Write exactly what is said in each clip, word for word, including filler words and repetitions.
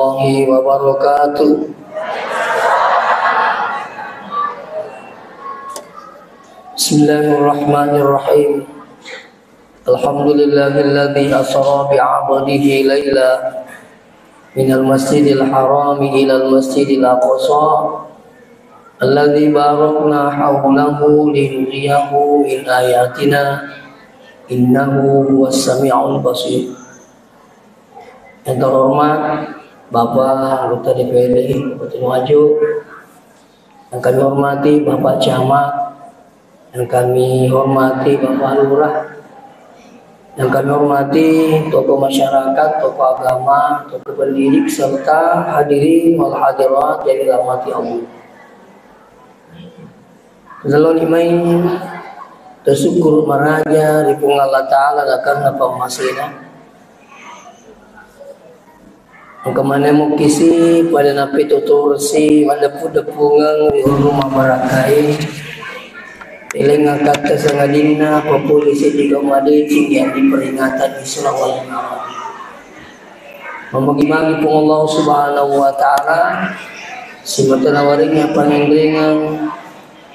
الله وبركاته. بسم الله الرحمن الرحيم. الحمد لله الذي أسرى بعبده ليلا من المسجد الحرام إلى المسجد الأقصى الذي باركنا حوله لنريه من آياتنا إنه هو السميع البصير. Yang terhormat Bapak Anggota D P R D Kabupaten Wajo, yang kami hormati Bapak Camat, yang kami hormati Bapak Lurah, yang kami hormati tokoh masyarakat, tokoh agama, tokoh pendidik, serta hadirin wal hadirat yang dirahmati Allah. Leloni mai tasukkuru maraja ri Puang Allah Ta'ala karena pammasena. Engka maneng mukkisi pada nappi tutursi maddeppu-deppungeng ri urung mabarakae. Eleng akkatta sangadinna papole seddi gau madeceng yang diperingatan Isra wal Mi'raj. Mamagi-magi Puang Allah Subhanahu wa Ta'ala, simata nawaringnya pangenrengeng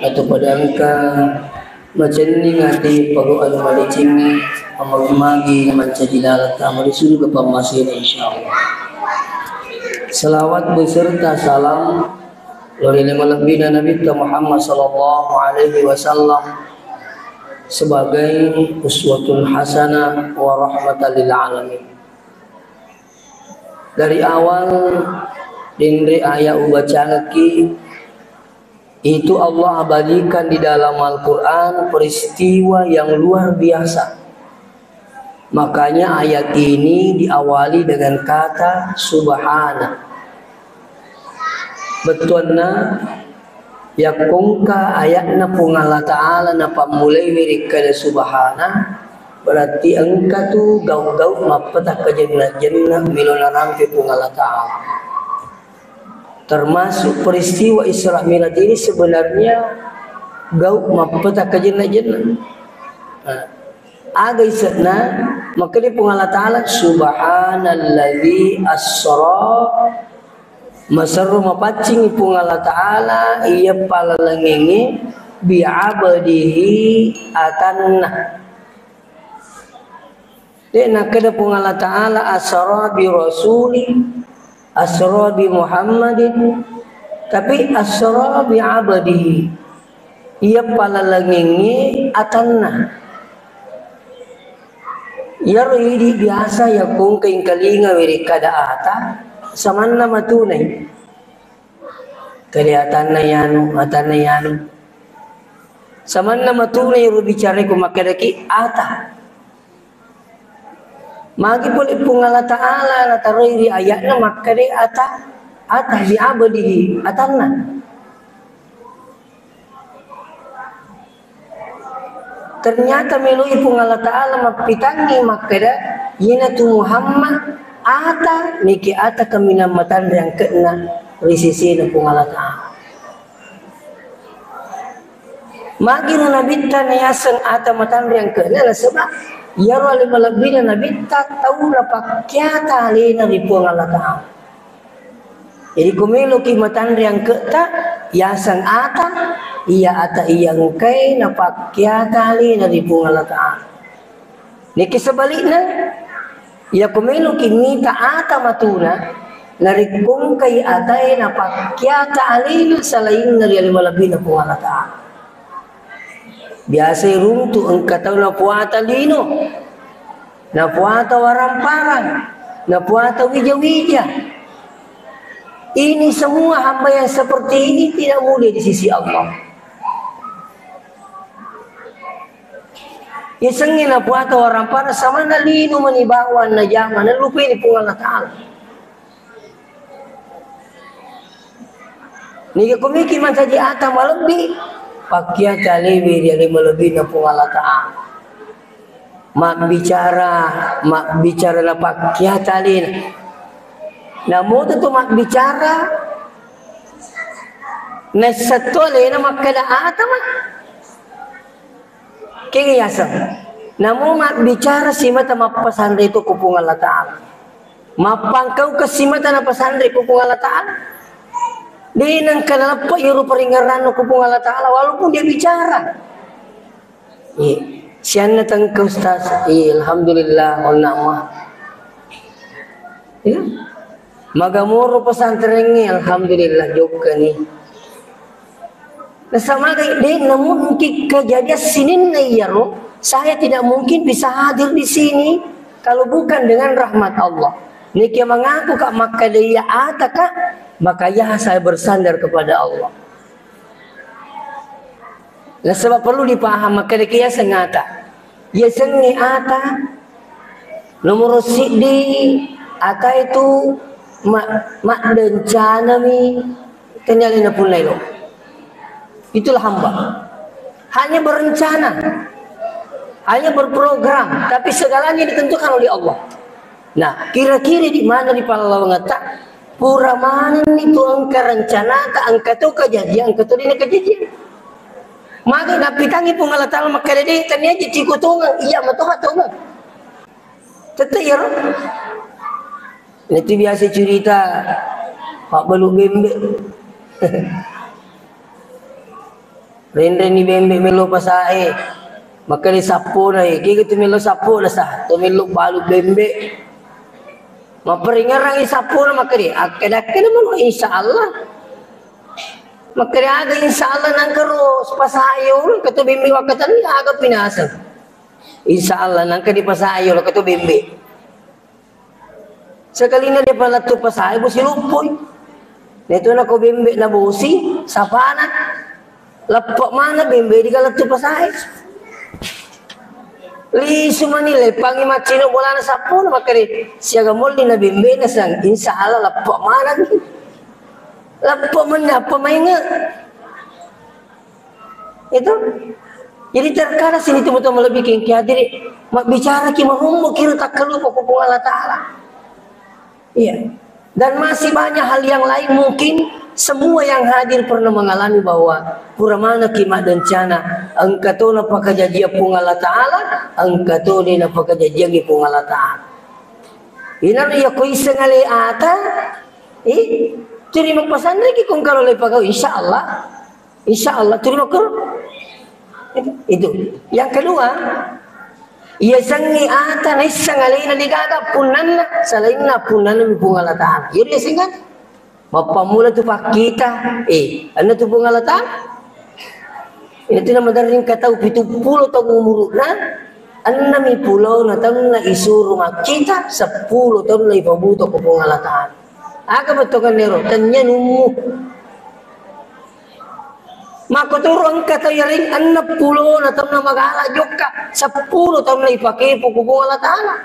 atau pada engka macenning ati pagau anu madecengnge, mamagi-magi mancaji laleng tama ri surga pammasena, insyaallah. Salawat beserta salam lori lima lebbina Nabitta Muhammad sallallahu alaihi wasallam sebagai uswatun hasanah wa rahmatan lil alamin. Dari awal denre ayat ubacangekki, itu Allah abadikan di dalam Al-Quran peristiwa yang luar biasa. Makanya ayat ini diawali dengan kata subhana. Bettuanna, yakkongka ayatna Puang Allah Ta'ala napammulaiwi rikkada subhana, berarti engka tu gau-gau mappeta kajenna-jenna melo narampe Puang Allah Ta'ala. Termasuk peristiwa Isra Mi'raj ini sebenarnya gau mappeta kajenna-jenna. Nah, aga ise'na? Makkeda Puang Allah Ta'ala, subhanalladzi asra, maserro mapaccingi Puang Allah Ta'ala iya palalengengnge, bi'abdihi, atanna. De nakkeda Puang Allah Ta'ala asra bi rasuli, asra bi Muhammadin, tapi asra bi abdihi. Iya palalengengnge atanna. Iyaro idi biasa yakkongka engkalinga wirikkada ata, samanna matunai. Kade atanna yanu, atanna yanu. Samanna matunai ro bicarai ko makkedaki ata. Magi pole Puang Allah Ta'ala nataroi ri ayatna makkeda ata, ata bi abdihi, atanna. Ternyata meloi Puang Allah Ta'ala mappitangngi makkeda, iyanatu Muhammad ata, niki ata kaminang matanre angke'na ri sesena Puang Allah Ta'ala. Magiro nabitta nayaseng ata matanre angke'na, nasaba iyaro ale malebbina nabitta tau napakkiata alena ri Puang Allah Ta'ala. Jadi ko meloki matanre angke'ta, yaseng ata, iya ata iya engkae napakkiata alena ri Puang Allah Ta'ala. Niki sebalikna, iya ko meloki mita ata matuna, narekko engkai atae napakkiata alena salainna ri ale malebbina Puang Allah Ta'ala. Biasa runtu engka tau napuata lino, napuata waramparang, napuata wija-wija. Ini semua hamba yang seperti ini tidak mulia di sisi Allah. Yasengnge napuata waramparang samanna lino mani bawang najama, nalupaini Puang Allah Ta'ala. Niga kumiki mancaji ata malebbi, pakkiata lewe ri ale malebbina Puang Allah Ta'ala. Mabbicara, mabbicara napakkiata alena. Namoto tu mabbicara, naissatto alena makkeda ata ma. Kegi yaseng. Namo mabbicara simata mappasanre to ko Puang Allah Ta'ala. Mappangkau kessimata napasanre ku Puang Allah Ta'ala. De' nengka naleppe' iyaro paringerranna ku Puang Allah Ta'ala, walaupun dia bicara. Iya. Sianna tengka, Ustaz. Iya, alhamdulillah, onna mah. Iya. Magamoro pesantrengnge, alhamdulillah, jokkani. Nasamaga de' namungkin kejadian sininna iyaro, saya tidak mungkin bisa hadir di sini kalau bukan dengan rahmat Allah. Niki mengaku ka makkeda iya ata ka, maka ya saya bersandar kepada Allah. Nasaba perlu dipaham, makkeda ki yaseng ata. Yasengnge ata, nomoro siddi, ata itu ma-, maddencanami, tania lena punna elo. Itulah hamba. Hanya berencana, hanya berprogram, tapi segalanya ditentukan oleh Allah. Nah, kira-kira di mana di pallawangetta? Pura manenni tu engka rencanata, engka to kajajiang, engka to dena kajajiang. Magi napitangi Puang Allah Ta'ala makkeda de' tania je ciko tongeng, iya matoha tongeng. Tette iyaro. Itu biasa cerita Pak Balu Bembe. Renreni bembe melo pasae. Makkeda sappona, eh, kega tu melo sappona sa, tu melo balu bembe. Mapparingerrangi sappona makkeda, akkeda-akkeda melo, insya Allah. Makkeda aga insya Allah nangkaro pasae ulung ketu bembe wakkatanni aga pinaseng. Insya Allah nangka di pasae ulung ketu bembe. Sekalina de' palettu pasae bosi loppoi. Netu nako bembe na bosi, sapana. Leppe' mana bembe di kalettu pasae. Lisu mani leppangi maccino bolana sappona makkeda siaga molli na bembe na sang. Insya Allah leppe' mana. Leppe' mana apa mainge. Itu. Jadi terkadang sini tu betul lebih kengki hadiri, mabbicara ki marummu kira tak kelupa ku Puang Allah Ta'ala. Iya. Dan masih banyak hal yang lain mungkin semua yang hadir pernah mengalami bahwa pura mana ki maddencana, engka to napakajajiang Puang Allah Ta'ala, engka to de napakajajiang Puang Allah Ta'ala. Ina ya ko iseng ale ata, eh, jadi mapasanre ki kong kalau lepagau, insya Allah. Insya Allah, terima kasih. Itu. Yang kedua, iya sengi ata naisseng alena degaga punnanna, selainna punnanna mi Puang Allah Ta'ala. Iya dia sengan. Mappammula tu pakkita, eh, anna tu Puang Allah Ta'ala. Itu nama daring katau pitu pulo taung umuruna, enam pulo na taunna isuru makkita, seppulo taunna ipabuto ko Puang Allah Ta'ala. Aga bettuanna ero, tanya nummu. Makkotoro engka tau yareng enneng pulo na taunna magala jokka, seppulo taunna ipakepo ku Puang Allah Ta'ala.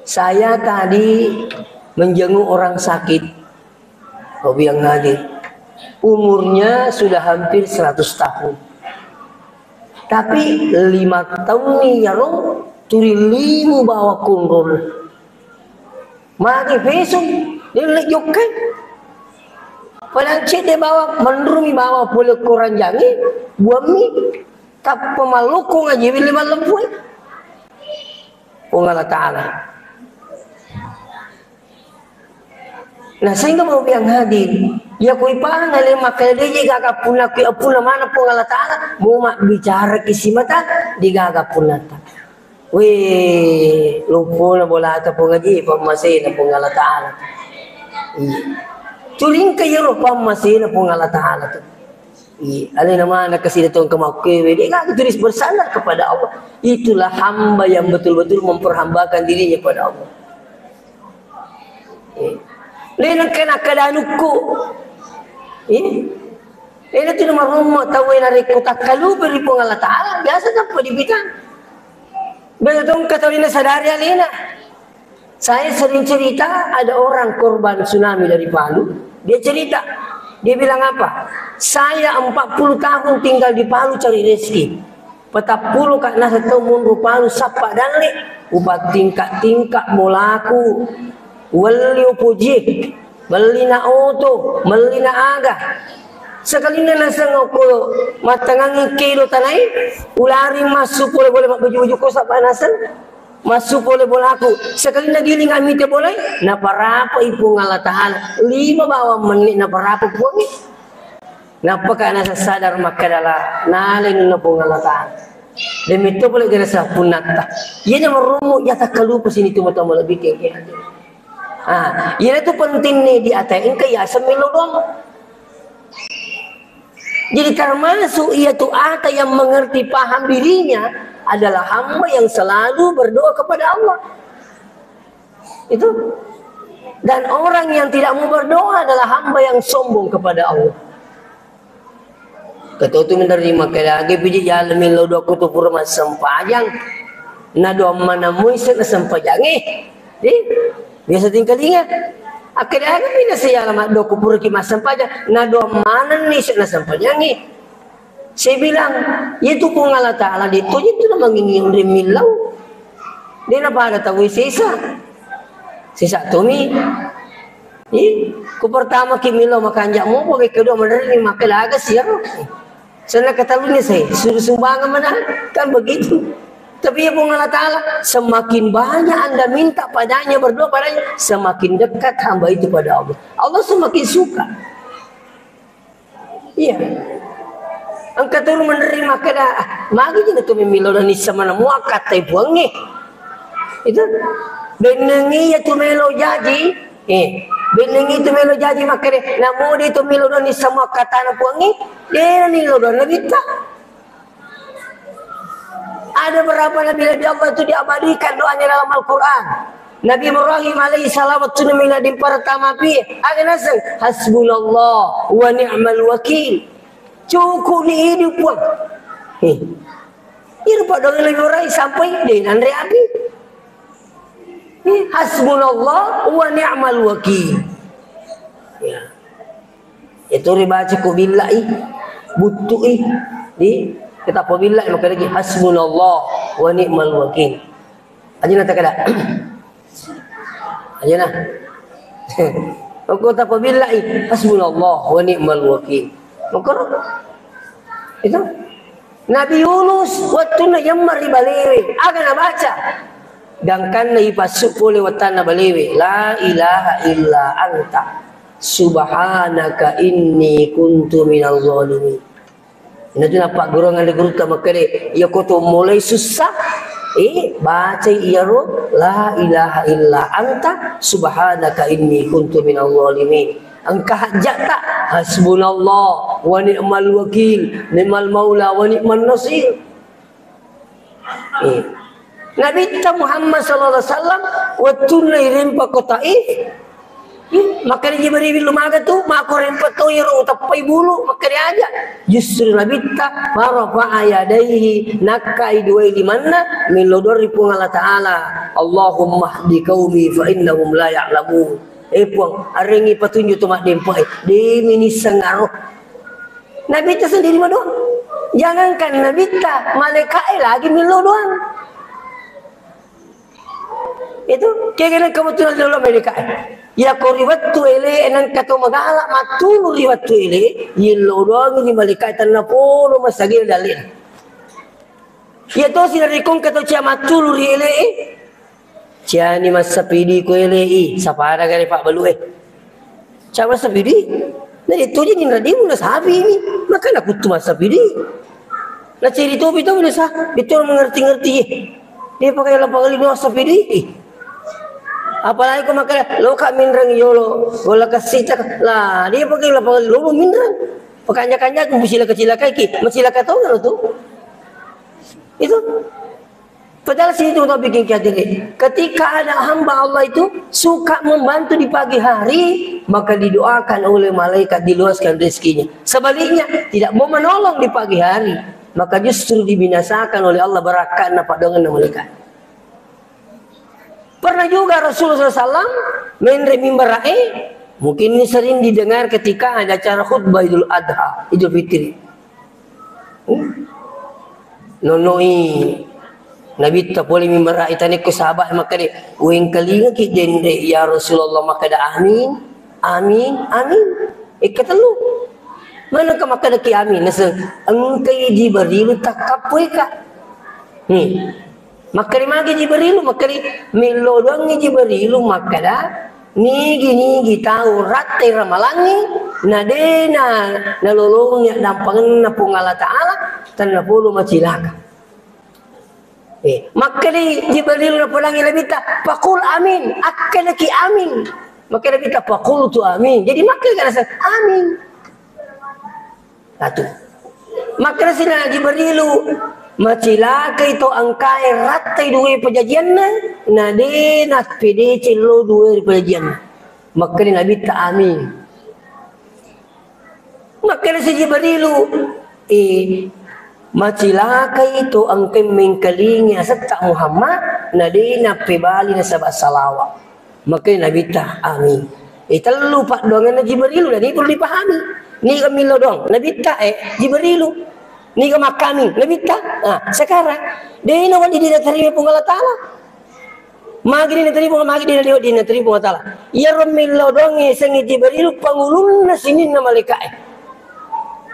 Saya tadi menjenguk orang sakit, Robi yang hadir. Umurnya sudah hampir seratus tahun. Tapi lima tahun ni yaro tuli limu bawa kunrol. Magi pesung, delle jokkai. Padang cedde bawa, menrumi bawa pole koranjangi, buammi, tappa maloko ngaji belle mallempue. Puang Allah Ta'ala. Nah, sehingga mau yang hadir, ya kui pahang ale makanya dia gaga punna kui apuna mana Puang Allah Ta'ala, mau mak bicara kisimata, digaga punata. Weh, lopona bolata Puang Haji, pammasena Puang Allah Ta'ala. Iya. Tulingka iyaro pammasena Puang Allah Ta'ala tu. Iya, alena mana kasih datang ke makkewe, dia kan tulis bersandar kepada Allah. Itulah hamba yang betul-betul memperhambakan dirinya pada Allah. Iya. Lena kena kedanukku. Iya. Lena tu nomor rumah tahu yang narekko takkalupa ri Puang Allah Ta'ala, biasa tanpa dipitang. Betul tong kata lena sadari alena. Saya sering cerita, ada orang korban tsunami dari Palu. Dia cerita, dia bilang apa? Saya empat puluh tahun tinggal di Palu cari rezeki. Patappulo ka nasa tau monro Palu sappa dalle, upa tingka-tingka molaku, welli upoji, melli na oto, melli na aga. Sekalinna naseng okko mattangangi kedo tanai, ulari massu pole-pole mabbaju-baju ko sappa naseng. Massu pole bolaku, sekalinna giling amite bolae, naparapai Puang Allah Ta'ala. Lima bawang menni naparapa Puangnge. Nappaka naseng sadar makkeda la, nalai nunna Puang Allah Ta'ala. Demikian pole gere sapunnatta. Iyana marummu jata kalupa sini tu mata malebbi kengke. Ah, iyana tu penting ni di ata engka yaseng melo doang. Jadi termasuk ia tu ata yang mengerti paham dirinya adalah hamba yang selalu berdoa kepada Allah. Itu. Dan orang yang tidak mau berdoa adalah hamba yang sombong kepada Allah. Ketua tu menerima kedage piji jalan melo doa kutu pura massempajang. Na doang mana muise na sempajang eh. Di biasa tingkalinga. Akhirnya ada pina saya lama doa kupura ki massempajang. Na doang mana ni se na sempajang eh. Saya bilang, itu Puang Allah Ta'ala di tu itu na mangingi onreng millau. Dia na pada tahu sisa. Sisa tumi. Ih, ku pertama ki milo makanja mo, pokoknya kedua menerima kelaga siaro. Sana ketaluni saya, suruh sumbangan mana? Kan begitu. Tapi ya Puang Allah Ta'ala, semakin banyak Anda minta padanya, berdoa padanya, semakin dekat hamba itu pada Allah. Allah semakin suka. Iya. Engka turu menerima keda, ah, magi jina tu mimilo dan nissa mana mua kattai Puangnge. Itu. Bennengi ya tu melo jaji, eh, bennengi tu melo jaji makkeda, namo de tu milo dan nissa mua katana Puangnge, de ni lo dan nabitta. Ada berapa nabi-nabi Allah itu diabadikan doanya dalam Al-Quran. Nabi Ibrahim alaihi salam waktu nabi Nabi pertama pi, aga naseng, hasbunallah wa ni'mal wakil. Cukup ni hidup Puang. Nih. Ini pada Nabi Ibrahim sampai di nanre api. Nih, hasbunallah wa ni'mal wakil. Ya. Itu ribaca ko billa'i, buttu'i, di kita ko billa'i maka lagi hasbunallah wa ni'mal wakil. Aja na takada. Aja na. Kok tak ko billa'i hasbunallah wa ni'mal wakil. Maka itu Nabi Yunus, wettunna yemmeng ri balewe, aga nabaca? Gangkanna ipassu pole wettanna balewe, la ilaha illa anta, subhanaka inni kuntu minaz zalimin. Inatu nappagguruang ri gurutta makkeda, iya ko to mulai sussa, eh, bacai iyaro, la ilaha illa anta, subhanaka inni kuntu minaz zalimin. Engka hajjatta, hasbunallah wa ni'mal wakil, ni'mal maula wa ni'man nasir. Eh. Nabitta Muhammad sallallahu alaihi wasallam wettunna irempa ko Taif, eh, makkeda Jibril, lumaga tu, mako rempa to iro uteppai bulu, makkeda aja. Justru Nabitta farafa'a yadaihi, nakkai duai limanna, mello doa ri Puang Allah Ta'ala, Allahumma hdi qaumi fa innahum la ya'lamun. Eh Puang, arengngi patunjuk to maddempae, de minisseng aro. Nabitta sendiri madoa. Jangankan Nabitta, malaika'e lagi millau doang. Itu kegana kebetulan dulu malaika'e. Ya ko ri wettu ele nangka to magala mattulu ri wettu ele, yillau doang ni malaika'e tanna polo masagil dalil. Iya tosi narekko engka tau cia mattulu ri ele'e. Ciani massapidi ko ele'i, sapada gare pabbalu'e. Cia massapidi. Na itu jadi nadimu na sapi ini. Maka na kuttu massapidi. Na ceri topi tau na sa, itu mengerti-ngerti. Dia pakai lapang lima massapidi. Apalagi ko maka lo ka minreng yolo, gola kasita. Lah, dia pakai lapang lima minreng. Pakanja-kanja ku cilaka-cilakai ki, macilaka tau tu. Itu. Padahal sini tu bikin hadirin. Ketika ada hamba Allah itu suka membantu di pagi hari, maka didoakan oleh malaikat diluaskan rezekinya. Sebaliknya, tidak mau menolong di pagi hari, maka justru dibinasakan oleh Allah barakatna padongan malaikat. Pernah juga Rasulullah sallallahu alaihi wasallam menre mimbara'e, mungkin ini sering didengar ketika ada acara khutbah Idul Adha, Idul Fitri. Nonoi Nabitta pole mimbara'e, tanekko sahabat makkeda, "Wengkalingaki denre ya Rasulullah makkeda amin, amin, amin." Ekka tellu. Manengka makkedaki amin? Naseng engkai Jibrilu takkappoika. Hmm. Makkeda magi Jibrilu, makkeda mello doangngi Jibrilu makkeda, nigi-nigi tau rattai ramalangngi, na dena nalolongi addampangenna Puang Allah Ta'ala, tennapolo macilaka. Eh, makkeda Jibrilu napodangngi Nabitta, "Faqul amin," akkedaki amin. Makkeda Nabitta, "Faqultu amin." Jadi makkeda rasa amin. Satu. Makkeda sina Jibrilu, macilakai to engkae rattai dua pajajianna, na de nappedeceng lo dua pajajianna. Makkeda Nabitta, "Amin." Makkeda si Jibrilu, "Eh, macilakai to engkae mengkalingi asetta Muhammad, na de nappebali nasaba salawa." Makkeda Nabitta, "Amin." Eh, tellu paddoangenna Jibrilu, na de perlu dipahami. Niga millau doang? Nabitta, eh, Jibrilu. Niga makkaming? Nabitta. Ah, sekarang, de nawedding de naterima Puang Allah Ta'ala. Magi de naterima, magi de naterima, de naterima Puang Allah Ta'ala. Iyaro millau doang yasengnge Jibrilu, pangulunna sininna malaika'e.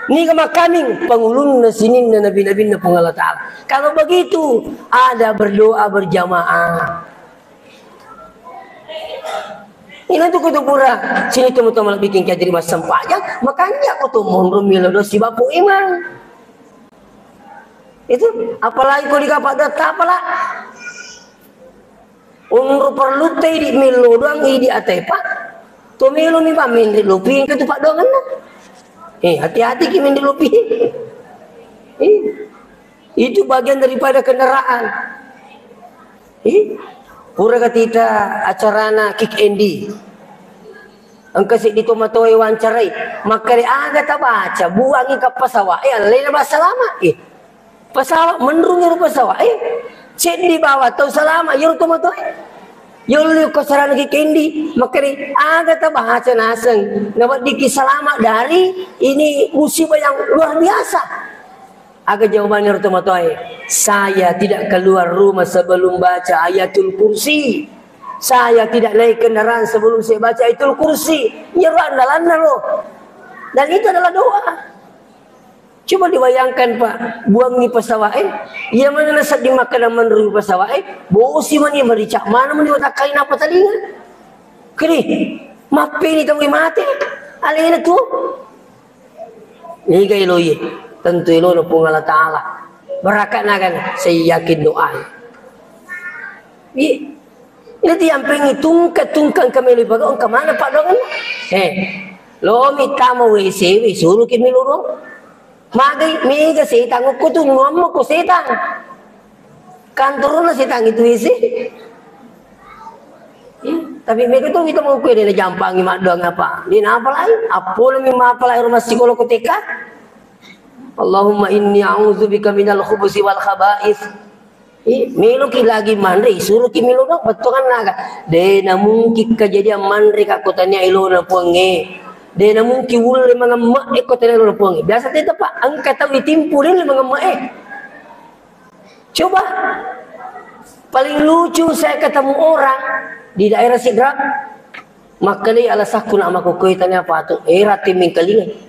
Niga makkaming? Pangulunna sininna nabi-nabinna Puang Allah Ta'ala. Kalau begitu, ada berdoa berjamaah. Ina tu kutu pura sini temu-temu malebbi kengki ajari massempajang, makanja ko tu monro millau doang sibawa Puang Imang. Itu, apalagi ko digapa doang tapala. Onro perlu te idi millau doang idi atepa. To melo mi pa menre lopi engka tu paddoangenna. Eh, hati-hati ki menre lopi. Eh. Itu bagian daripada kendaraan. Ih, pura katita acarana Kick Andy. Engka seddi tomatoa wawancarai. Makkeda aga tabaca, buangi ka pesawat. Eh, allena bassalama. Eh, pesawat menrung ero pesawat. Eh, seddi bawa tau salama, ero tomatoa. Yolli ko acarana Kick Andy. Makkeda aga tabaca naseng. Naweddiki salama dari ini musibah yang luar biasa. Aga jawabanna ro tomatoae? "Saya tidak keluar rumah sebelum baca Ayatul Kursi. Saya tidak naik kendaraan sebelum saya baca Ayatul Kursi." Iyaro andalanna ro. Dan itu adalah doa. Coba dibayangkan, Pak, buangi pesawat, eh? Iya mana nasedding makkeda menrung pesawat, eh? Bosi mani, merica mana mani watakkalina apa talinga? Kini, mappeni tau mate. Alena tu. Niga eloi? Tentu elona Puang Allah Ta'ala. Barakatna kan, saya yakin doa. Iya. Ini tiang pengi tungka-tungka engka melo ipagau, engka mana paddoangenna? Eh, lo mittama W C, we suruh ki melo doang. Magai, mega setang, okko tu, muamma ko setang. Kantorna setang itu W C. Iya, tapi mega tu kita mau kue dena jampangi maddoang apa? Dena apa lain? Apa lo mi mapalai rumah psikolog ko T K? Allahumma inni a'udzubika minal khubusi wal khaba'its. Ih, meloki lagi manre, isuruki melo doang, bettuanna aga. De namungkin kejadian manre ka ko tania elona Puangnge. De namungkin ulle mangemme'e ko tania elona Puangnge. Biasa tette, Pak, engka tau itimpu de ulle mangemme'e. Coba, paling lucu saya ketemu orang di daerah Sidrap. Makkedai alasakku nak makkokkoe tania patu. Eh, rate mengkalingai.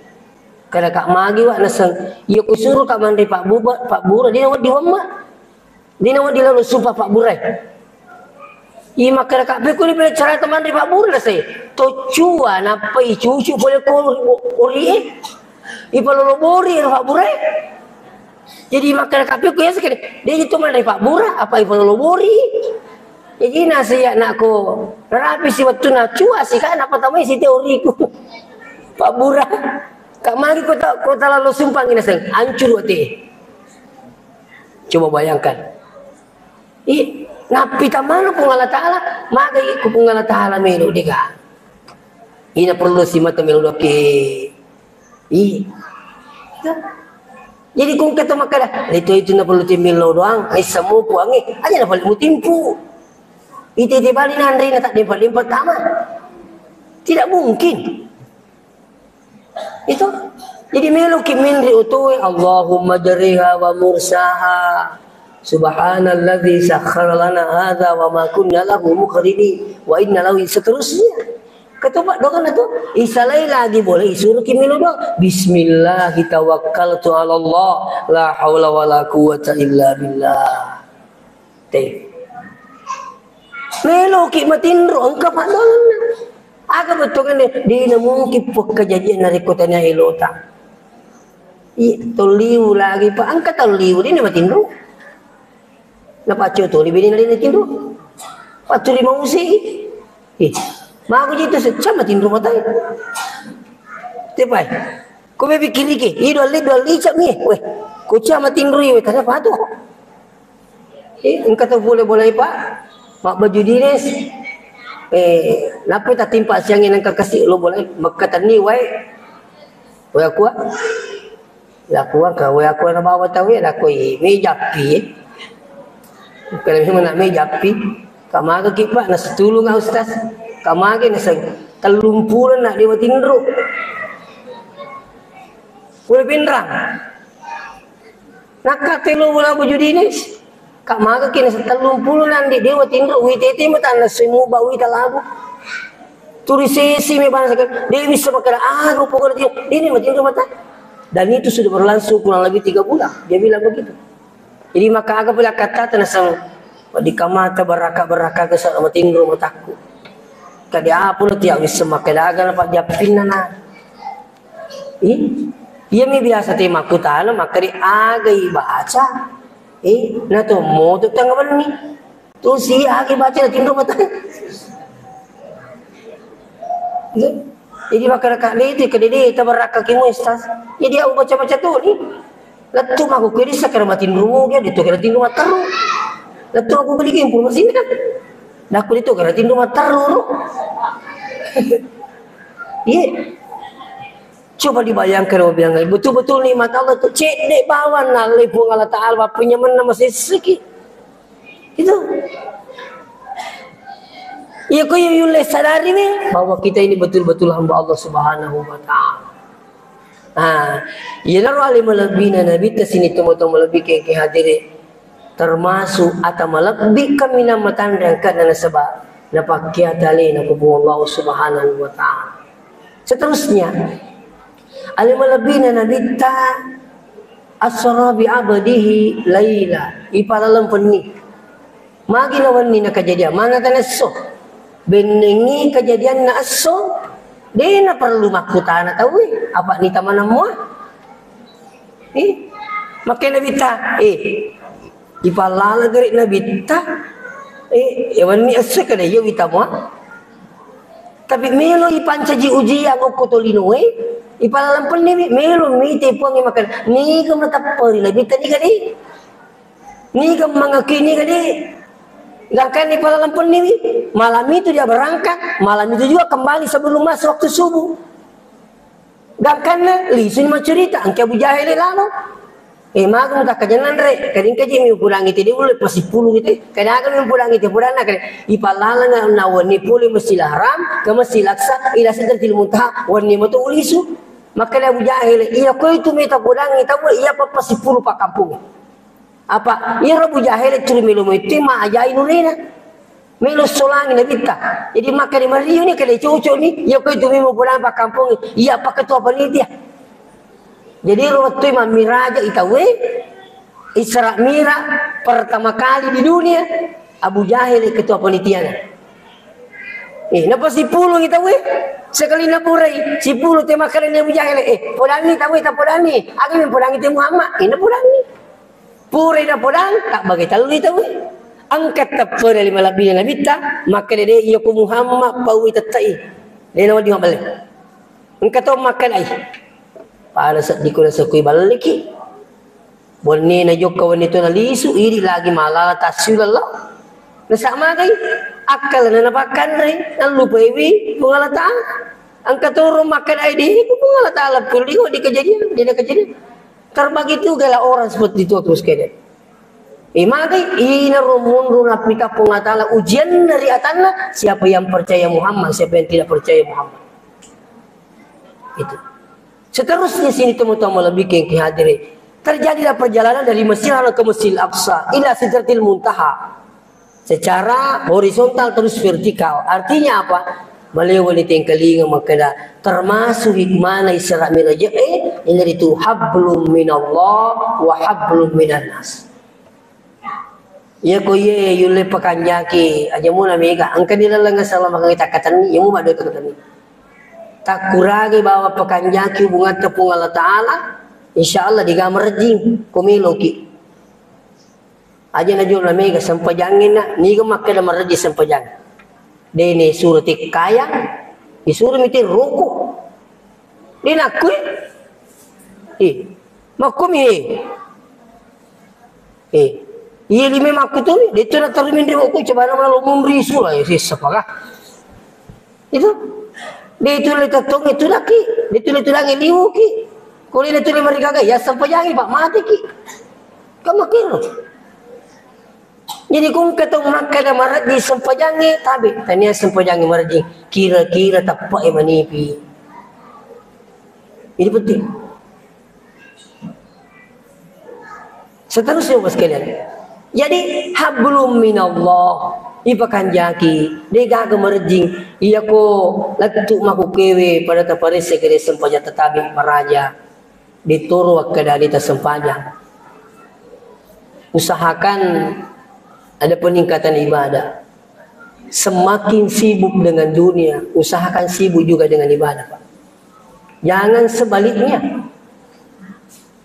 Kada ka magi wa naseng. Iya kusuru ka manre Pak Buba, Pak Bura, dia wedding wamma. Dina wedding lalo supa Pak Bura. Iya makkeda ka, "Pekko ni pele carata manre Pak Bura nasai." Toccua nappa icucu pole ko ori e. Ipalolo bori ero Pak Bura. Jadi makkeda ka, "Pekko ya sekali. Dia itu manre Pak Bura, apa ipalolo bori?" Jadi nasi ya nakko rapi si wettu na cua si ka, napa tamai si teoriku. Pak Bura. Ka magi kota, kota lalo sumpang ina seng, ancuru ate. Coba bayangkan. Ih, nappi tamana Puang Allah Ta'ala, magai ku Puang Allah Ta'ala melo dega. Ina perlu si mata melo doke. Ih. Jadi kung kata makkada, itu itu na perlu ti melo doang, ai semua Puangnge, aja na paling mutimpu. Itu itu bali nanre na tak dempa-dempa tama. Tidak mungkin. Itu. Jadi meloki menre otoe, Allahumma jariha wa mursaha. Subhanalladzi sakhkhara lana hadza wa ma kunna lahu muqrinin wa inna lahu, seterusnya. Ketupat doang itu. Isalai lagi boleh isuruh ki melo doang. Bismillah tawakkaltu ala Allah. La haula wala quwwata illa billah. Te. Meloki matinro, engka paddoanna. Aga bettuanna, dina mungkin pekkajajian narekko tania elota. Iya, tolliu lagi, Pak. Engka tolliu, dina matinro. Napaccio toli bini nalini tinro. Paccuri mausi. Ih, mago jitu secca matinro matai. Tepai. Ko be pikiriki, i dua li, dua li cak mi. Weh, ko cia matinro i, weh, tanya patu. Eh, engka tau pole bolai, Pak. Mak baju dinas. Eh, nappa tatimpa siangnge nengka kasi lo bolai. Makkatenni wae. Wae aku. Lakuang ka, wae aku na bawa tau e, lakoi me jappi. Kalau memang nak me jappi. Kamaga ki, Pak, nasa tulung, ah, Ustaz. Kamaga nasa tellung pulo nak dewa tinro. Pura pinrang. Nakka telo bola baju dinas. Kak maga kini tellung pulo nandi dewa tinro, wi tete mata na semu ba wi talabu. Turi sesi me bangsa kan, de bisa makkeda, ah, rupa ko dia, ini matinro mata. Dan itu sudah berlangsung kurang lebih tiga bulan. Dia bilang begitu. Jadi maka aga pula kata tena sang di kamata baraka-baraka ke sa matinro matakku. Kade apa lo tiap bisa makkeda aga na pak jappinna na. Ih, iya mi biasa te makkutana, makkeda aga ibaca. Eh, na to moto tengah benni. Tu si aga ibaca na tinro mata. Jadi makkeda kak de itu, kede de, tabarakka ki mu, Ustaz. Jadi aku baca-baca tu ni. Lettu mako kiri sakara matinro mu, dia itu kira tinro matteru. Lettu aku beli ke informasi ni kan. Dah aku itu kira tinro matteru. Iya. Coba dibayangkan, Bapak Ibu, betul-betul nikmat Allah tu cedde bawang nalai Puang Allah Ta'ala, bapaknya mana masih seki. Itu. Iya, ko iya yulle sadari we bahwa kita ini betul-betul hamba Allah Subhanahu wa Ta'ala. Nah, iya naro ale malebbina Nabi ta sini tomo-tomo lebbi ke, ke hadiri. Termasuk ata malebbi kaminang matanre angkana nasaba napakkiata alena ku Puang Allah Subhanahu wa Ta'ala. Seterusnya, ale malebbina Nabitta asra bi abdihi laila, ipalaleng penni. Magi na wenni na kejadian, mana tana esso. Bennengi kejadianna esso, de na perlu makkutana tauwe, apa ni tamana mua. Eh, makkeda Nabitta, eh, ipallala gare Nabitta, eh, ya wenni esso kada iya wita mua. Tapi melo ipancaji ujian okko tolinoe, ipalaleng penni mi, melo mite Puangnge makkeda, niga matepperi Nabitta niga de. Niga mangakui niga de. Gangkanna ipalaleng penni mi, malam itu dia berangkat, malam itu juga kembali sebelum masuk waktu subuh. Gangkanna lisuni maccarita, engka Abu Jahil lalo. Eh, maga mutakkajananre, kadingkaji mi upudangi te, de ulle pasipulung ite. Kadaga mi upudangi te, pudanna kade. Ipalaleng na wenni pole Masjidil Haram, ke Masjidil Aqsa, ila Sidratil Muntaha, wenni mato ulisu. Makkeda Abu Jahil, iya ko itu meta pudangi tau, iya pa pasipulung pakkampung. Apa, iyaro Abu Jahil tuli melo metti ma ajai nurena. Melo solangi Nabitta. Jadi makkeda mario ni, kede cocok ni, iya ko itu memo pulang pakkampung, iya pa ketua panitia. Jadi ro wettu mammiraja itawe, Isra Mira pertama kali di dunia, Abu Jahil ketua panitiana. Eh, napa sipulung itawe? Sekali napurai, sipulung te makkeda ni Abu Jahil, eh, podangi tawe, ta podangi. Aga mi podangi te Muhammad, eh, napodangi. Purai napodang, tak bagi tellu itawe. Engka teppere lima lebbi Nabitta, makkeda de, iya ko Muhammad, paui tettai. De nawedding mabelle. Engka to makkedai. Pada seddiko nasakui balliki. Wenni najokka wenni to nalisu, idi lagi malala tassiuleng lao. Nasa magai, akkalna napakkanre, nallupaiwi Puang Allah Ta'ala. Engka toro makkedai de, ku Puang Allah Ta'ala pulli ko di kejadian, de na kejadian. Terbagi tiga lah orang seperti itu, terus kene. Eh, magai, inaro munru napika Puang Allah Ta'ala ujian dari atanna, siapa yang percaya Muhammad, siapa yang tidak percaya Muhammad. Itu. Seterusnya sini teman-teman lebih ke hadiri. Terjadilah perjalanan dari Masjid Haram ke Masjid Aqsa ila Sidratil Muntaha. Secara horizontal terus vertikal. Artinya apa? Malewa ni tengkalinga makkeda termasuk hikmana Isra Mi'raj, eh, ini itu hablum minallah wa hablum minan nas. Iya ko iye yulle pakanjaki, aja muna mega. Engka di laleng salama kami takkatenni, iya mu maddo takkatenni. Takkuragi bawa pakanjaki hubungatta Puang Allah Ta'ala, insya Allah diga marejjing, ko meloki. Aja na jolo na mega sempajangngi na, niga makkeda marejjing sempajang. Dene suro tekkayang, isuro mite ruku. Dena akkui. Eh, makkumi, eh. Eh, iya lima makku tu, de tu na terus mindri ko coba nama lo mumri sula, eh, sisa paga. Itu. De tu le tatong itu laki, de tu le tulang liu ki. Ko le tu le marigaga, ya sempajangi, Pak, mati ki. Kamu kira. Jadi, kung ketong makkeda marejjing sempajangnge, tabe, tania sempajangnge marejjing. Kira-kira teppe'e manipi. Ini penting. Seterusnya, Bapak sekalian. Jadi, hablum minallah, ipakanjaki, degaga marejjing, iyako lettu makukewe pada taparesse kere sempajang tetabe maraja. Ditoro wakkeda alita sempajang. Usahakan ada peningkatan ibadah. Semakin sibuk dengan dunia, usahakan sibuk juga dengan ibadah, Pak. Jangan sebaliknya.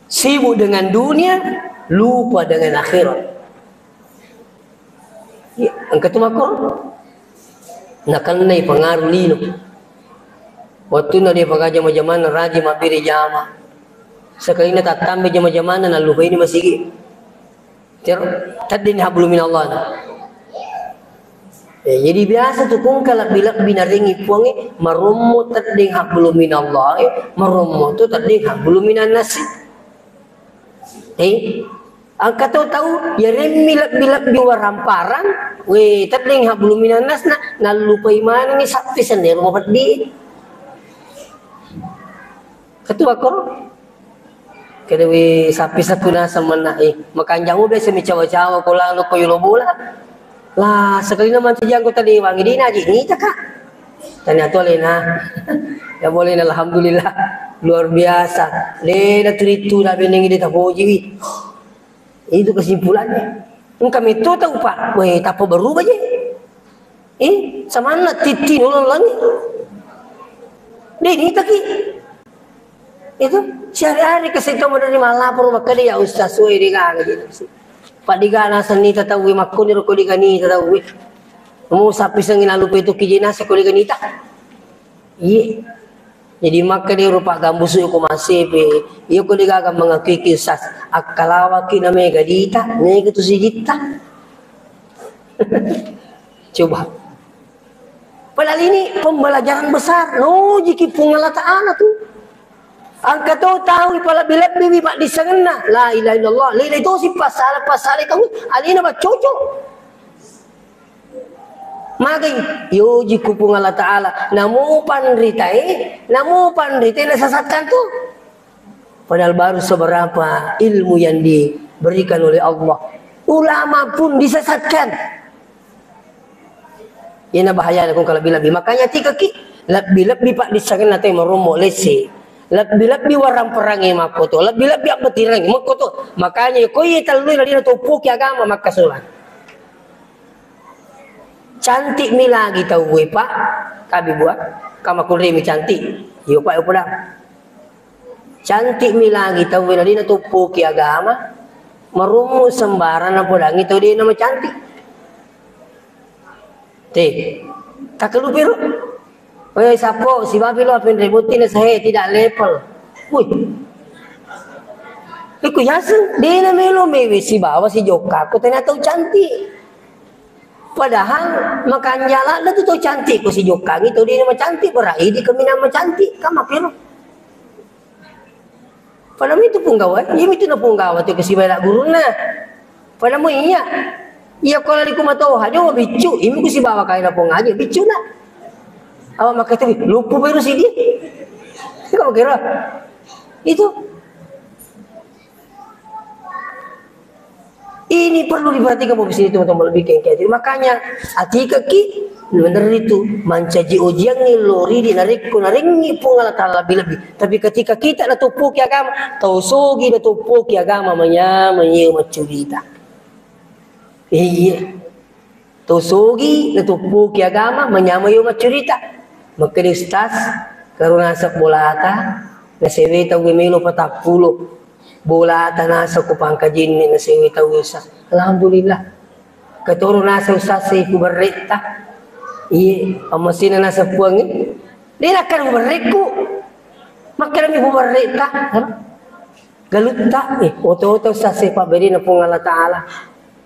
Sibuk dengan dunia, lupa dengan akhirat. Iya, engka tu makkoro. Nakennai pengaruh lino. Wettunna de paga jama-jamanna rajin mabbere jama. Sekalina tattambai jama-jamanna nallupaini masigi. Tero, teddeni hablum minallah na. Ya, jadi biasa tu kungka lebbi-lebbi narengi puangi, marommo teddeng hablum minallah, eh, marommo tu teddeng hablum minannasi. Eh, engka to tau, ya remmi lebbi-lebbi waramparang, we, teddeng hablum minannasna, nallupai manengi sappi sennero mapeddi. Ketua koro. Kedewi sappi sakuna semenna, eh, makanjang udah semi cawa-cawa ko lalo ko yolo bola. Lah, sekalina mancaji anggota dewan, ini naji nita, Kak. Tanya tu alena. Ya boleh, alhamdulillah. Luar biasa. Lena turitu na beneng de tapoji wi. Itu kesimpulannya. Engka metto tau, Pak. Weh, tappa berubah je. Eh, samanna titti nolong langi. De nitaki. Itu sehari-hari kesito menerima lapor makkeda ya Ustaz, weh, de gaga je. Pak, de gaga naseng nita tau, weh, makkoni roko de gaga nita tau, weh. Mau sapi sengi lalu petu kijena seko de gaga nita. Iye. Jadi makkeda ero paggambusu ko masepe, iya ko degaga mengakui kisah, akkalawaki na mega dita, mega tu sijitta. Coba. Padahal ini pembelajaran besar, nojiki Puang Allah Ta'ala tu. Engka to tau ipalebbi-lebbi wi paddissengenna, la ilaha illallah, lele tosi pasala-pasala kau, alena baccoco. Magai, yoji ku Puang Allah Ta'ala, namo panritae, namo panritae nasesatkan tu. Padahal baru seberapa ilmu yang diberikan oleh Allah. Ulama pun disesatkan. Iyana bahayana kung kalebbi-lebbi. Makanya tikaki, lebbi-lebbi paddissengenna te marommo lesse. Lebbi-lebbi warang-perangnge makkoto, lebbi-lebbi abbetirangnge makkoto. Makanya ko iye tellui ladina toppoki agama makkasolang. Cantik mi lagi tauwe, Pak. Kabi buat, kama kurre mi cantik. Iyo, Pak, iyo, podang. Cantik mi lagi tauwe, nadina toppoki agama. Marummu sembarang, napodangi tau dena macantik. Te, takkalupi ro. Weh, sappo, sibawa lo apenre botting na sahe, tidak level. Wih. Iku yaseng, dena melo mewe sibawa sijokka, ko tena tau cantik. Padahal makanja ladde tu tau cantik, ko sijokkangi tau dena macantik, berarti idi kaminang macantik, kan makkero. Pada mitu punggawa, iya mitu na punggawa tu kesibawa gurunna. Pada mo iya. Iya ko lali ku matoha, jo biccu, imi ku sibawa kaina pong aja, biccu na. Awa makkatau, lupu baru sidi. Kamu kira? Itu. Ini perlu diperhatikan, Bapak Ibu, teman-teman, lebih kengkeng. Makanya, atikaki, bener itu, mancaji ujiangngi lori di narekko, narengngi Puang Allah Ta'ala lebih-lebih. Tapi ketika kita natoppoki agama, tau sogi natoppoki agama, manyameng iya maccurita. Iya. To sogi, natoppoki agama, manyamai yo maccurita. Makkeda ustaz, karo naseng bolata, nasewe tau melo patappulo. Bolata naseng ko pangkajinni, nasewe tau ustaz. Alhamdulillah. Katoro naseng ustaz, sai ku berretta. Iye, ammasina naseng puangnge. De nakkeda ku berrekku. Makkeda mi ku berretta. Galutta, eh, oto-oto sase pabberina Puang Allah Ta'ala.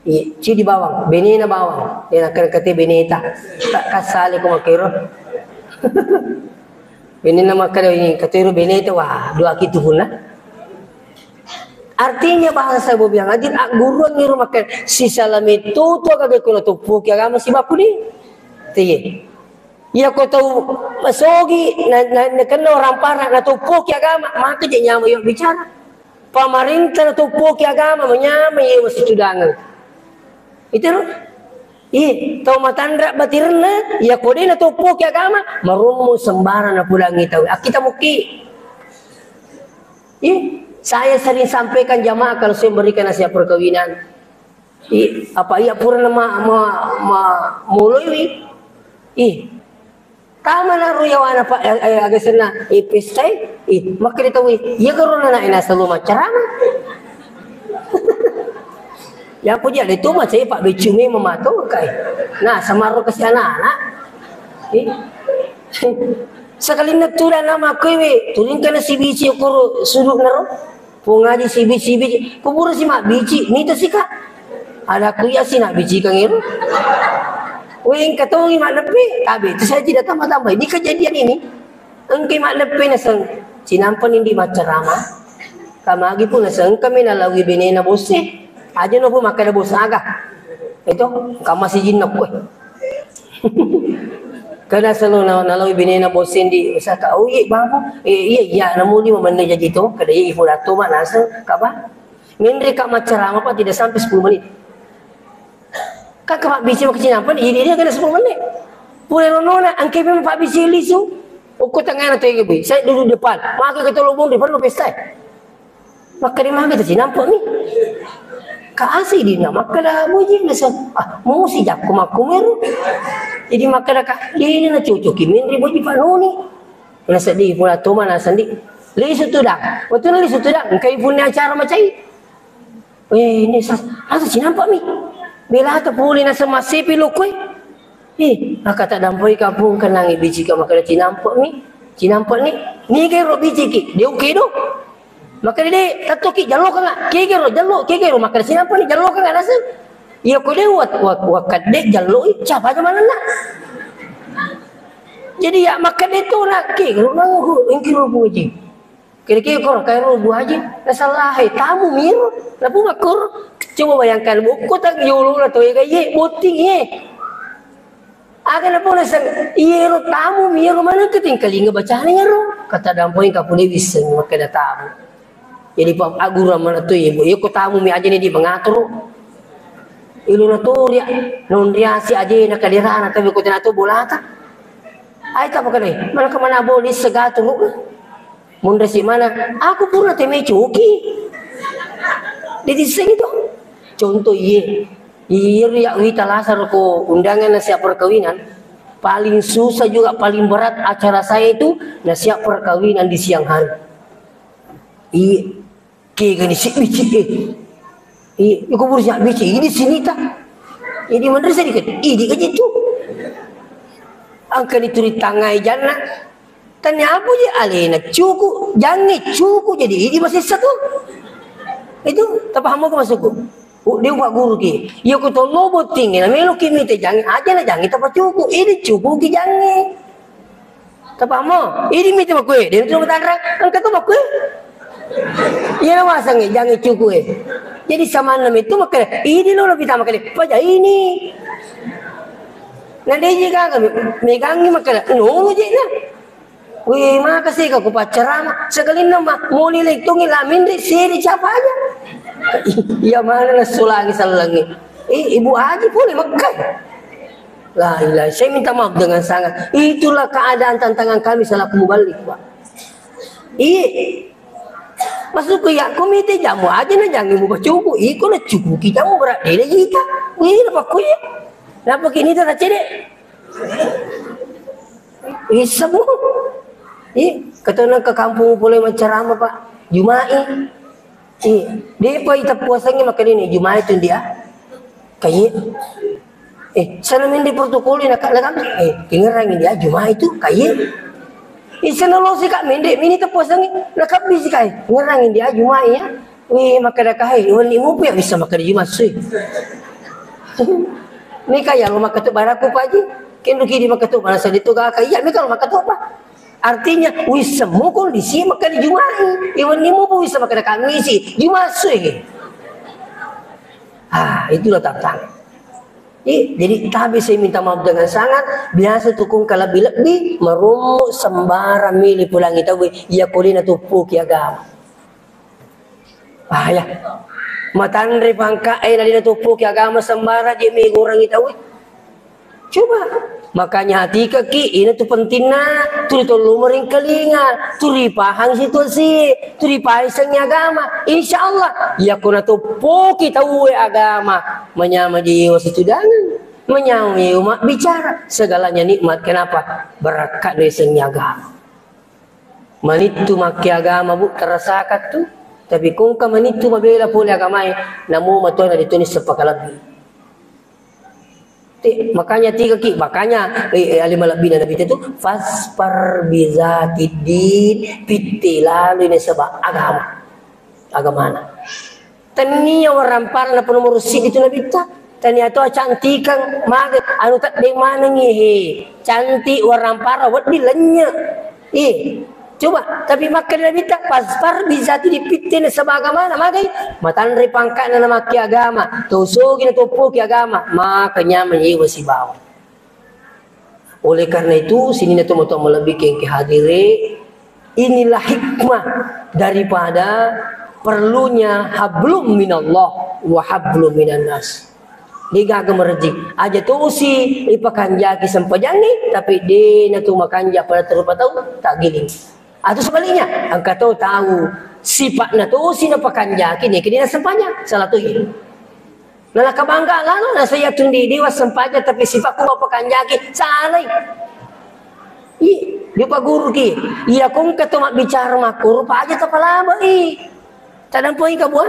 Iya, cidi bawang, benena bawang. Iya, nakkeda kate beneta. Tak kasale ko makkero. Benena makkeda ini, katero beneta, wah, dua kitu punna. Artinya bahasa bobiang adil, agguruang iro makkeda, sisala metto tu aga gakko natoppoki agama sibaku di. Tiye. Iya ko tau masogi, na, na, nakenna orang para, natoppoki agama, maka je nyama yo bicara. Pamarenta natoppoki agama, manyama iya masitudangeng. Itu ro? Iya, tau matanra batirna, iya ko de natoppoki agama, marummu sembarang napudangi tau. Akita muki. Iya, saya sering sampaikan jamaah kalau saya memberikan nasihat perkawinan. Ih, apa iya purana ma, ma, ma, moloiwi? Ih, tama na ro yawana pa, eh, eh, aga senna, eh, pestai? Ih, makkeda tau, iya garo na, na, na selalu macarama. Ya, aku dia itu mah saya Pak Becu memang mato kai. Nah, sama ro kasih anak-anak. Ih. Sekalinna tudang nama kuewe, turingkana sibici ukuru suduk naro. Pung Haji sibi-, sibi-, kuburu si mabbici, mita sika. Ada kuya si nabbici kang ero. Weh, engka tongi maddeppe, tabe, tu saya tidak tambah-tambah. Ini kejadian ini, engka maddeppe naseng, cinampa nindi maccarama. Kamagi pun naseng, kami nalawi benena bosse. Aja nopo makkeda bosse aga. Itu, kama si jinna kue. Kada selalu na-, naloi binena bosen di, misalkan, "Oh, iya, Babu. Eh, iya, iya, namu lima menit jadi tu." Kada iya, ibu dato, Mak, naseng, kaba. Menre ka maccarama, Pak, tidak sampai sepuluh menit. Kan kaba bisi maka cinampa, jadi dia kena sepuluh menit. Pura ronona, angke memang Pak bisi lisu. Uku tengah na tu, saya duduk depan. Maka kita lubung depan, lu pesta. Makkeda magi tu cinampa mi. Ka asai dina makkeda boji naseng, ah, musi jakku makkumero. Jadi makkeda ka, dini na cucuki menre boji panoni. Naseddi pula toma nasendi. Lisu tudang. Waktu na lisu tudang, engkai punna acara macai. Eh, ini sa-, asa cinampa mi. Belata pole naseng massepi lokoi. Ih, maka tak dampoi kapung kenangi bicika makkeda cinampa mi. Cinampa ni. Ni kero biciki. Dia oke do. Makkeda de, tattoki, jallokanga, kegero, jallo, kegero, makkeda sinampa ni, jallokanga naseng. Iya ko de, wat-, wat-, wakkadde, jalloi, capa aja manenna. Jadi ya, makkeda itu na, kegero, nangku, engki ro Bu Haji. Kira-kira koro, kayak ro Bu Haji, nasalah, eh, tamu miro, napu makkoro. Coba bayangkan, buku tak yolo na to, eh, kayak, botting, eh. Aga napau naseng, iyero tamu mi iyero maneng ketingkalinga bacana iyero. Kata dampoi kapune wisseng makkeda tamu. Jadi pa-, aggurang mana tu ibu, iyeko tamu mi aja ni di mengatur. Ilu na tu ria, non riasi aja na kaderana tapi ko tena tu bolata. Ai tak pakai, mana ke mana boleh segatur. Munresi mana? Aku pura teme cuki. Jadi seng itu. Contoh iye. Iye ri ya wita lasar ko undangan nasihat perkawinan. Paling susah juga, paling berat acara saya itu nasihat perkawinan di siang hari. Iye. Kegani si bici, eh. Iye, iko buru siap bici, ini sinita. Jadi menresi dikit, ini kan itu. Angka dituri tangai janna. Tanya apa je alena cuku, jange cuku jadi idi masessa tu. Itu, tapaham ko maksudku? U-, dia upak guru ki. Iya ko tollo botting, na melo ki mite jange, aja na jange tapa cuku, idi cuku ki jange. Tapaham? Idi mite makue, dia tu tanra, engka tu makue. Iya na wasang jange cuku e. Jadi samanna itu makanya, idi lo lebih tamak kali, paja ini. Na deji gaga, megangi makanya, nolo je na. Wih, maka sih aku pacarama. Sekalinna ma, moni letongi lamin de, seri siapa aja. Iya mana na sulangi salangi. Eh, Ibu Haji pun Mekah. La ilaha, saya minta maaf dengan sangat. Itulah keadaan tantangan kami selaku mubalik, Pak. Iya. Maksudku ya, komite jamu aja na jangan mau bacuku. Iko na cukuki jamu berat deh, deh, jika. Wih, napakkuye. Napakini tata cede. Wissemu. Ih, katona ke kampung pole macerama, Pak. Jumai. Ih, depa ita puasangi makanini Jumai tu dia. Kaye. Eh, sana mende protokol na, na kami. Eh, dengerangi dia Jumai tu kaye. Ih, sana lo sih, Kak, mende mini tepuasangi. Na kami sih, Kak. Dengerangi dia Jumai ya. Wih, makkeda kahai, wenni mupi ya bisa makkeda Juma sui. Mika ya lo makkeda baraku, Pak Haji. Kenduki di makkeda baraku, saya itu gak iya, mika lo makkeda, Pak. Artinya, wissemu kondisi makkeda Jumai. Iwenni mupi bisa makkeda Kamisi, Juma sui. Ah, itulah tantangan. Ih, jadi tabe saya minta maaf dengan sangat. Biasa tukung kalebbi-lebbi, merummu sembarang milih pulangi tahu. Iya, kulina tuppuki agama. Bahaya. Matanre pangka e, nalina tuppuki agama sembara, je megorangi tau. Coba. Makanya hatikaki, ini tu pentingna, tu ditollu meringkalinga, tu ripahang situasi, tu ripaisengi agama. Insya Allah, yakuna tuppuki tau agama, menyama jiwa situdangan, menyama jiwa bicara, segalanya nikmat. Kenapa? Berakkat dari sengi agama. Manittu makkeagama, Bu, terasakan tu. Tapi kongka manittu mabela pole agamae, namo matuana dituni seppa kalebbi. Ti-, makanya tiga ki, makanya, eh, eh, ali malebbina Nabi itu, "Fasfar bizatid din", pitti lalui nasaba agama. Agamana. Tennia warang para na nomoro siddi tu Nabitta. Tennia to cantikang, maga anu teddeng manengi, he. Cantik warang para, wedding lennye. Eh, coba, tapi makkeda Nabitta, "Fasfar bizati", dipittene sebagai mana, magai? Matanre pangkana na makke agama, to sogi na toppoki agama, maka nyameng yewa sibawa. Oleh karena itu, sininna tomatoa malebbi kengke hadire, inilah hikmah daripada perlunya hablum minallah wa hablum minannas. De gaga merejing. Aja tosi ipakanjaki sempajangnge, tapi de natu makanja pada terupa tau, tak giling. Atau sebaliknya, engka to tau sipa'na tosi napakanjaki, neke de nasempajang, salah toji. Nalaka bangga lalo, nasa iya tundi dewa sempajang, tapi sipakku mau pakanjaki, salai. I, di paguruki. Iya, ko engka to mabbicara makkoro, pa aja tapalabai. Tadampoi ka buah.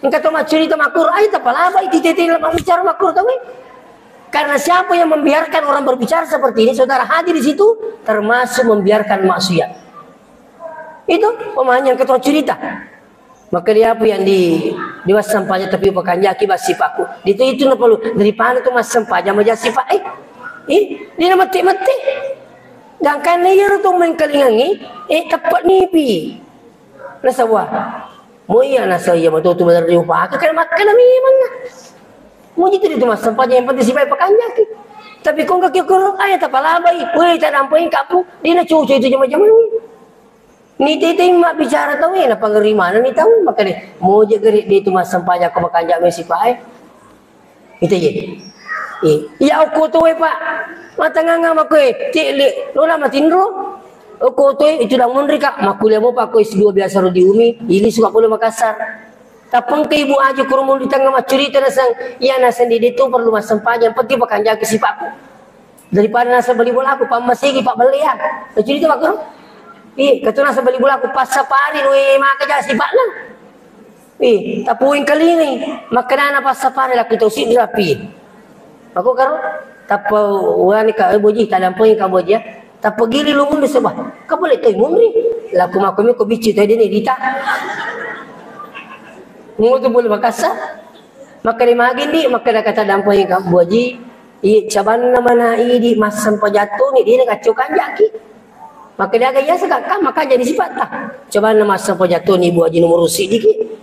Engka to maccurita makkoro, aja tapalabai, titete mabbicara makkoro tawe. Karena siapa yang membiarkan orang berbicara seperti ini, saudara hadir di situ, termasuk membiarkan maksiat. Itu pemahaman yang ketua cerita. Maka dia apa yang di, di wassempajang tapi pakanjaki basipakku. Itu, itu na perlu. Daripada tu massempajang maja sipak, eh. Eh, dia na mette-mette. Gangkanna iyaro tu mengkalingangi, eh, teppek nipi. Nasaba, mo iya nasa iya matu tu benar diupaka, kan makkana memang. Muji tu itu massempajang, yang penting sipak pakanjaki. Tapi kong kaki kurung, aja tapalabai. Weh, tadampai kapu. Dia na cucu itu jama-jama. Ni tete mabbicara tau, eh, napangeri maneng ni tau, makanya moje geri de tu massempajang ko makanja me sipae. Itu ye. Eh, iya okko toe, Pak. Matanganga makko e, cek le, lola matinro. Okko toe itu dah munri, Kak. Makkuliah mo, Pak, ko S dua biasa ro di umi, ili suka pole Makassar. Tapengke ibu aja kurung di tengah maccurita nasang, iya nasang di itu perlu massempajang, penting pakanjaki sipakku. Daripada nasa beli bola aku, pammasigi Pak Belleang. Cerita Pak Guru. Ih, katu nasa beli bola aku, passapari, we, maka jadi sipakna. Ih, tapuing kali ini. Makanana passapari, laku tau siddi rapi. Aku karo, tappa wani ka, eh, boji, tadampoi ka boji, ya. Tappa gili lu munri sebah. Ka boleh toi munri. Laku mako mi ko bici toi dene dita. Ngoto boleh makasa. Makkeda magi ndi, makkeda kata dampeng ka boji, iya cabanna mana idi massempajang toni, dena kacau kanjaki. Makkeda aga iya saka, kan makanja di sipatta. Cabanna massempajang toni bu aji nomor sidiki.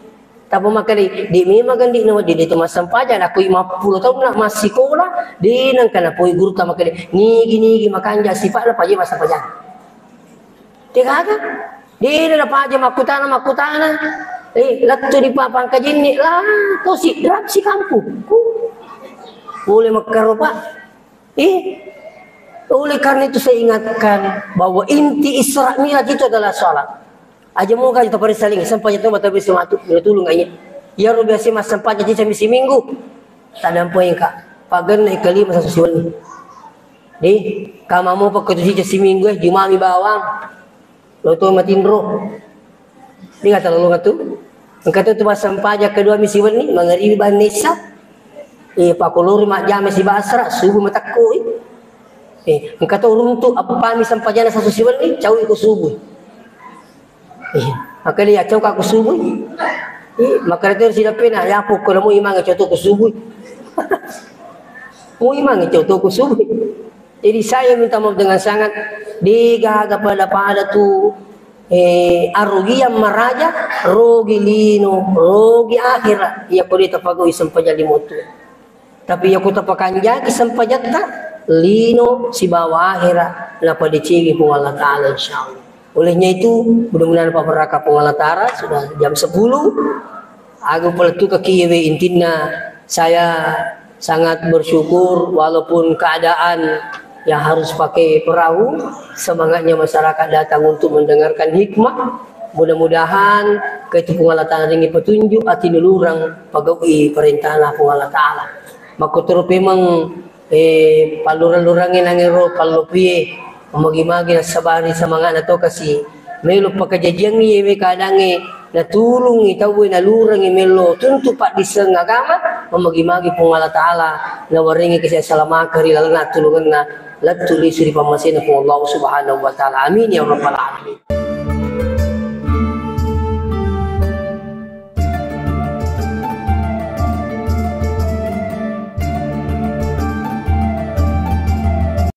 Tapi makkeda, di memang kan di nomor di itu massempajang, aku lima puluh tahun nak masih sekolah, di nang kana poi guru ta makkeda, nigi nigi makanja sipatna paje massempajang. Degaga. Dena napaja makkutana, makkutana. Eh, lettu di papang kajinni, lah, to sidrap si kampung. Boleh makkaro, Pak. Eh, oleh karena itu saya ingatkan bahwa inti Isra Mi'raj itu adalah salat. Aja mau kaji tapari saling, sampai itu mata bisa matu, tulung aja. Ya, biasa mas sampai jadi sampai seminggu. Tadampai ka. Pagenna kalima sassu siwenni. Di, kamamu pakkutu sica siminggu, eh, jumami bawang. Lo to matinro. Di kata lolonga tu. Engka tu, tu massempajang kedua mi siwenni, mangaribi bannessa. Eh, pakolori majjama sibasara, subuh matakko, eh. Eh, engka to uruntu, appami sempajana sassu siwenni, caui ko subuh. Eh, makanya ya cau ka ko subuh. Eh, makanya tu sidappena, ya pokoknya mu imang cau to ko subuh. Mu imang cau to ko subuh. Jadi saya minta maaf dengan sangat, degaga pada-pada tu, eh, arugiang maraja, rogi lino, rogi akhirat. Iya ko de tapagau sempajang limo tu. Tapi iya ko tapakanjaki sempajatta, lino sibawa akhirat, napadecengi Puang Allah Ta'ala, insya Allah. Olehnya itu, mudah-mudahan pabarakah Puang Allah Ta'ala, sudah jam sepuluh. Aga palettukaki iyawe, intinna saya sangat bersyukur walaupun keadaan yang harus pakai perahu, semangatnya masyarakat datang untuk mendengarkan hikmah. Mudah-mudahan ketu Puang Allah Ta'ala ringi petunjuk, atinulurang pagaui perintahna Puang Allah Ta'ala. Makkotoro pemeng, eh, pallurang-lurangnge nangero pallopie, magi-magi nassabari semangatna to kasi. Melo pakajajiangngi yewe keadaangnge, natulungi tauwe, nalurengi melo tuntu paddisseng agama, magi-magi Puang Allah Ta'ala nawarengi keselamaka ri lalenna tulungenna, lettu lisu ri pammasena Puang Allah Subhanahu wa Ta'ala. Amin ya rabbal alamin.